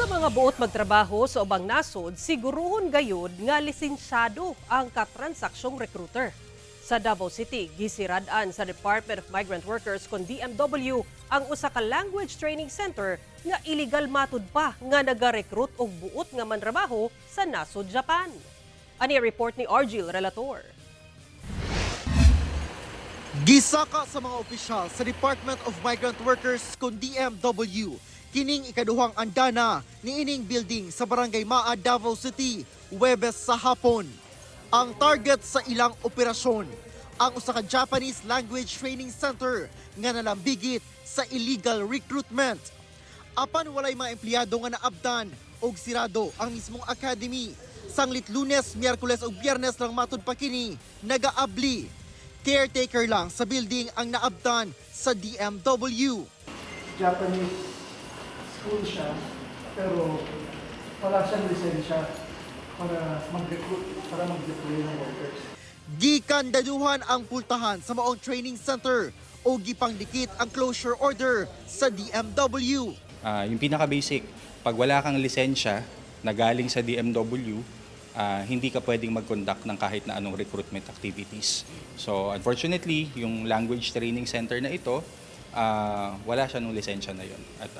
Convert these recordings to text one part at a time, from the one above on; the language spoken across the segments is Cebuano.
Sa mga buot magtrabaho sa ubang nasod, siguruhon gayud nga lisensyado ang katransaksyong recruiter. Sa Davao City, gisirad-an sa Department of Migrant Workers kon DMW ang usa ka language training center nga illegal matud pa nga naga-recruit og buot nga manrabaho sa nasod Japan. Ani report ni Argil Relator. Gisaka sa mga opisyal sa Department of Migrant Workers kon DMW kining ikaduhang andana niining building sa Barangay Maa, Davao City, Huwebes sa hapon. Ang target sa ilang operasyon, ang usa ka Japanese Language Training Center nga nalambigit sa illegal recruitment. Apan walay mga empleyado nga naabdan og sirado ang mismong academy. Sanglit Lunes, Miyerkules ug Biyernes lang matud pa kini nagaabli. Caretaker lang sa building ang naabdan sa DMW. Japanese school siya, pero wala siyang lisensya para mag-recruit, para mag-deploy ng workers. Gikandaduhan ang pultahan sa maong training center o gipangdikit ang closure order sa DMW. Yung pinaka-basic, pag wala kang lisensya na galing sa DMW, hindi ka pwedeng mag-conduct ng kahit na anong recruitment activities. So unfortunately, yung language training center na ito, wala siya nung lisensya na yon. At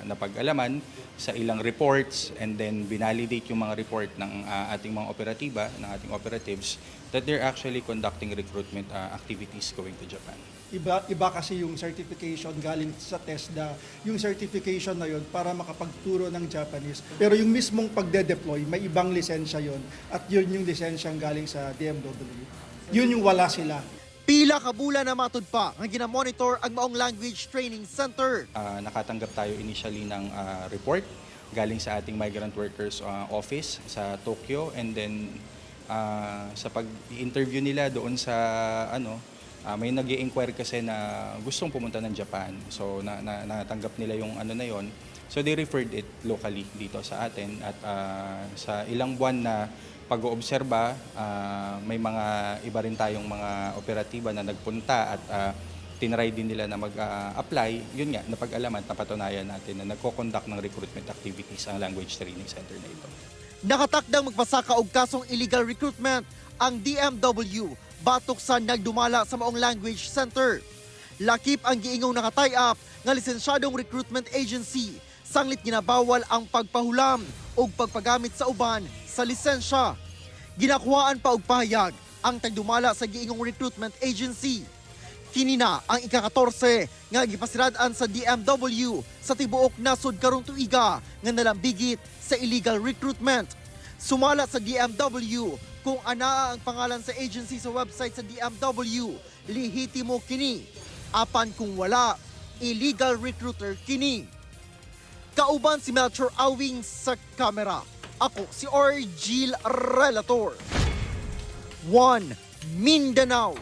napag-alaman sa ilang reports and then binalidate yung mga report ng ating mga operatiba, ng ating operatives, that they're actually conducting recruitment activities going to Japan. Iba, iba kasi yung certification galing sa TESDA. Yung certification na yon para makapagturo ng Japanese. Pero yung mismong pagde-deploy, may ibang lisensya yon. At yun yung lisensyang galing sa DMW. Yun yung wala sila. Pila ka bulan na matud pa nga ginamonitor ang maong language training center. Nakatanggap tayo initially ng report galing sa ating migrant workers office sa Tokyo and then sa pag-interview nila doon sa ano, may nag inquire kasi na gustong pumunta ng Japan. So na natanggap nila yung ano na yon. So they referred it locally dito sa atin at sa ilang buwan na pag-oobserba, may mga iba rin tayong mga operatiba na nagpunta at tinry din nila na mag-apply. Yun nga, napag-alaman, napatunayan natin na nagko-conduct ng recruitment activities ang language training center na ito. Nakatakdang magpasaka og kasong illegal recruitment ang DMW batok sa nagdumala sa maong language center. Lakip ang giingong naka-tie up nga lisensyadong recruitment agency, sanglit ginabawal ang pagpahulam og pagpagamit sa uban sa lisensya. Ginakuhaan pa og pahayag ang tagdumala sa giingong recruitment agency. Kini na ang ika-14 nga gipasirad-an sa DMW sa tibuok nasod karong tuiga nga nalambigit sa illegal recruitment. Sumala sa DMW, kung anaa ang pangalan sa agency sa website sa DMW, lehitimo kini. Apan kung wala, illegal recruiter kini. Kauban si Melchor Awing sa kamera. Ako si Orgil Relator. 1 Mindanao.